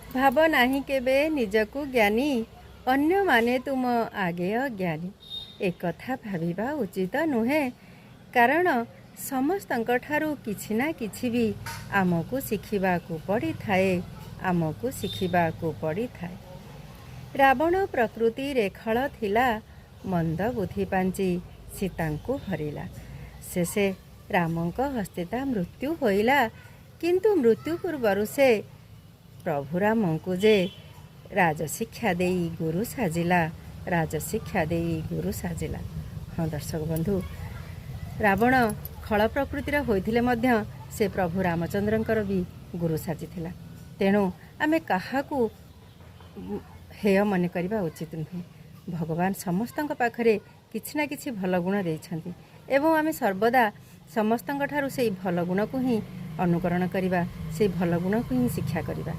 ଭାବ ନାହିଁ କେବେ ନିଜକୁ ଜ୍ଞାନୀ, ଅନ୍ୟମାନେ ତୁମ ଆଗେ ଅଜ୍ଞାନୀ। ଏକଥା ଭାବିବା ଉଚିତ ନୁହେଁ, କାରଣ ସମସ୍ତଙ୍କ ଠାରୁ କିଛି ନା କିଛି ବି ଆମକୁ ଶିଖିବାକୁ ପଡ଼ିଥାଏ, ଆମକୁ ଶିଖିବାକୁ ପଡ଼ିଥାଏ। ରାବଣ ପ୍ରକୃତିରେ ଖଳ ଥିଲା, ମନ୍ଦ ବୁଦ୍ଧି ପାଞ୍ଚି ସୀତାଙ୍କୁ ହରିଲା। ଶେଷେ ରାମଙ୍କ ହସ୍ତେ ତା ମୃତ୍ୟୁ ହୋଇଲା। କିନ୍ତୁ ମୃତ୍ୟୁ ପୂର୍ବରୁ ସେ ପ୍ରଭୁ ରାମଙ୍କୁ ଯେ ରାଜଶିକ୍ଷା ଦେଇ ଗୁରୁ ସାଜିଲା, ରାଜଶିକ୍ଷା ଦେଇ ଗୁରୁ ସାଜିଲା। ହଁ ଦର୍ଶକ ବନ୍ଧୁ, ରାବଣ ଖଳ ପ୍ରକୃତିର ହୋଇଥିଲେ ମଧ୍ୟ ସେ ପ୍ରଭୁ ରାମଚନ୍ଦ୍ରଙ୍କର ବି ଗୁରୁ ସାଜିଥିଲା। ତେଣୁ ଆମେ କାହାକୁ ହେୟ ମନେ କରିବା ଉଚିତ ନୁହେଁ। ଭଗବାନ ସମସ୍ତଙ୍କ ପାଖରେ କିଛି ନା କିଛି ଭଲ ଗୁଣ ଦେଇଛନ୍ତି ଏବଂ ଆମେ ସର୍ବଦା ସମସ୍ତଙ୍କ ଠାରୁ ସେଇ ଭଲ ଗୁଣକୁ ହିଁ ଅନୁକରଣ କରିବା, ସେଇ ଭଲ ଗୁଣକୁ ହିଁ ଶିକ୍ଷା କରିବା।